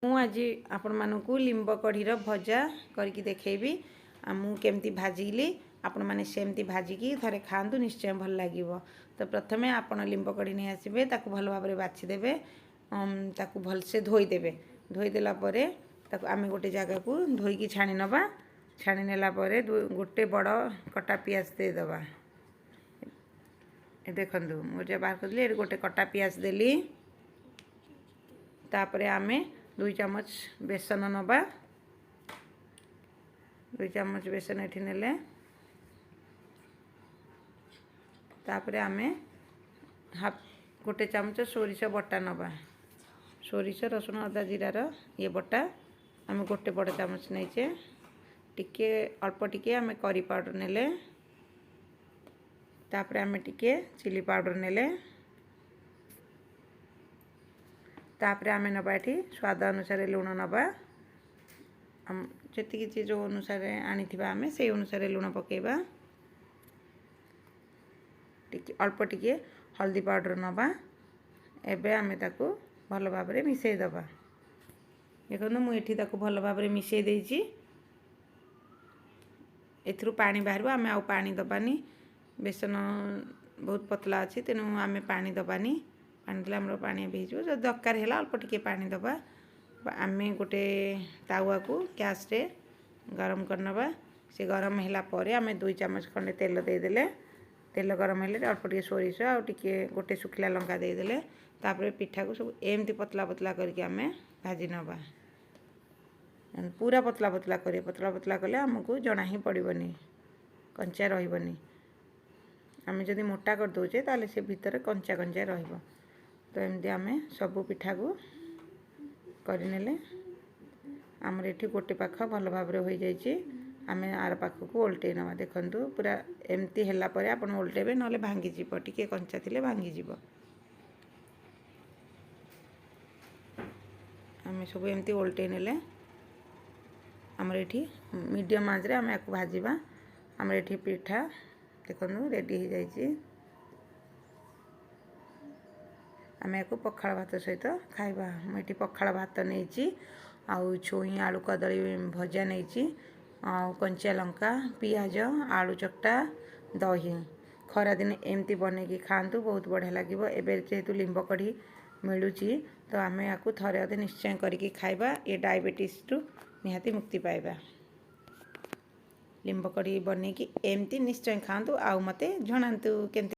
ମୁଁ ଆଜି ଆପଣମାନଙ୍କୁ ଲିମ୍ବ କଢ଼ିର ଭଜା କରିକି ଦେଖେଇବି। ଆଉ ମୁଁ କେମିତି ଭାଜିଲି, ଆପଣମାନେ ସେମିତି ଭାଜିକି ଥରେ ଖାଆନ୍ତୁ, ନିଶ୍ଚୟ ଭଲ ଲାଗିବ। ତ ପ୍ରଥମେ ଆପଣ ଲିମ୍ବ କଢ଼ି ନେଇ ଆସିବେ, ତାକୁ ଭଲ ଭାବରେ ବାଛିଦେବେ, ତାକୁ ଭଲସେ ଧୋଇଦେବେ। ଧୋଇଦେଲା ପରେ ତାକୁ ଆମେ ଗୋଟେ ଜାଗାକୁ ଧୋଇକି ଛାଣି ନେବା। ଛାଣି ନେଲା ପରେ ଗୋଟେ ବଡ଼ କଟା ପିଆଜ ଦେଇଦେବା। ଏ ଦେଖନ୍ତୁ, ମୁଁ ଯାହା ବାହାର କରିଥିଲି, ଏଠି ଗୋଟେ କଟା ପିଆଜ ଦେଲି। ତାପରେ ଆମେ 2 ଚାମଚ ବେସନ ନେବା। 2 ଚାମଚ ବେସନ ଏଠି ନେଲେ। ତାପରେ ଆମେ ହାଫ୍ ଗୋଟେ ଚାମଚ ସୋରିଷ ବଟା ନେବା। ସୋରିଷ, ରସୁଣ, ଅଦା, ଜିରାର ଇଏ ବଟା ଆମେ ଗୋଟେ ବଡ଼ ଚାମଚ ନେଇଛେ। ଟିକେ ଅଳ୍ପ ଟିକେ ଆମେ କରି ପାଉଡ଼ର ନେଲେ। ତାପରେ ଆମେ ଟିକେ ଚିଲି ପାଉଡ଼ର ନେଲେ। ତାପରେ ଆମେ ନେବା ଏଠି ସ୍ୱାଦ ଅନୁସାରେ ଲୁଣ ନେବା। ଯେତିକି ଯେଉଁ ଅନୁସାରେ ଆଣିଥିବା, ଆମେ ସେଇ ଅନୁସାରେ ଲୁଣ ପକାଇବା। ଟିକେ ଅଳ୍ପ ଟିକେ ହଳଦୀ ପାଉଡ଼ର ନେବା। ଏବେ ଆମେ ତାକୁ ଭଲ ଭାବରେ ମିଶାଇ ଦେବା। ଦେଖନ୍ତୁ, ମୁଁ ଏଠି ତାକୁ ଭଲ ଭାବରେ ମିଶାଇ ଦେଇଛି। ଏଥିରୁ ପାଣି ବାହାରିବ, ଆମେ ଆଉ ପାଣି ଦେବାନି। ବେସନ ବହୁତ ପତଳା ଅଛି, ତେଣୁ ଆମେ ପାଣି ଦେବାନି। ପାଣି ଦେଲେ ଆମର ପାଣି ବି ହେଇଯିବ। ଯଦି ଦରକାର ହେଲା, ଅଳ୍ପ ଟିକେ ପାଣି ଦେବା। ଆମେ ଗୋଟେ ତାୱାକୁ ଗ୍ୟାସ୍ରେ ଗରମ କରିନେବା। ସେ ଗରମ ହେଲା ପରେ ଆମେ 2 ଚାମଚ ଖଣ୍ଡେ ତେଲ ଦେଇଦେଲେ। ତେଲ ଗରମ ହେଲେ ଅଳ୍ପ ଟିକେ ସୋରିଷ ଆଉ ଟିକେ ଗୋଟେ ଶୁଖିଲା ଲଙ୍କା ଦେଇଦେଲେ। ତାପରେ ପିଠାକୁ ସବୁ ଏମିତି ପତଳା ପତଳା କରିକି ଆମେ ଭାଜି ନେବା। ପୁରା ପତଳା ପତଳା କରିବା। ପତଳା ପତଳା କଲେ ଆମକୁ ଜଣା ହିଁ ପଡ଼ିବନି, କଞ୍ଚା ରହିବନି। ଆମେ ଯଦି ମୋଟା କରିଦେଉଛେ, ତାହେଲେ ସେ ଭିତରେ କଞ୍ଚା କଞ୍ଚା ରହିବ। ତ ଏମିତି ଆମେ ସବୁ ପିଠାକୁ କରିନେଲେ। ଆମର ଏଠି ଗୋଟେ ପାଖ ଭଲ ଭାବରେ ହୋଇଯାଇଛି, ଆମେ ଆର ପାଖକୁ ଓଲଟେଇ ନେବା। ଦେଖନ୍ତୁ, ପୁରା ଏମିତି ହେଲା ପରେ ଆପଣ ଓଲଟେଇବେ, ନହେଲେ ଭାଙ୍ଗିଯିବ। ଟିକେ କଞ୍ଚା ଥିଲେ ଭାଙ୍ଗିଯିବ। ଆମେ ସବୁ ଏମିତି ଓଲଟେଇ ନେଲେ। ଆମର ଏଠି ମିଡ଼ିୟମ୍ ଆଞ୍ଚରେ ଆମେ ୟାକୁ ଭାଜିବା। ଆମର ଏଠି ପିଠା ଦେଖନ୍ତୁ ରେଡ଼ି ହେଇଯାଇଛି। ଆମେ ୟାକୁ ପଖାଳ ଭାତ ସହିତ ଖାଇବା। ମୁଁ ଏଠି ପଖାଳ ଭାତ ନେଇଛି, ଆଉ ଛୁଇଁ ଆଳୁ କଦଳୀ ଭଜା ନେଇଛି, ଆଉ କଞ୍ଚା ଲଙ୍କା, ପିଆଜ, ଆଳୁ ଚକଟା, ଦହି। ଖରାଦିନେ ଏମିତି ବନେଇକି ଖାଆନ୍ତୁ, ବହୁତ ବଢ଼ିଆ ଲାଗିବ। ଏବେ ଯେହେତୁ ଲିମ୍ବ କଢ଼ି ମିଳୁଛି, ତ ଆମେ ୟାକୁ ଥରେ ଅଧେ ନିଶ୍ଚୟ କରିକି ଖାଇବା। ଏ ଡାଇବେଟିସ୍ରୁ ନିହାତି ମୁକ୍ତି ପାଇବା। ଲିମ୍ବ କଢ଼ି ବନେଇକି ଏମିତି ନିଶ୍ଚୟ ଖାଆନ୍ତୁ ଆଉ ମୋତେ ଜଣାନ୍ତୁ କେମିତି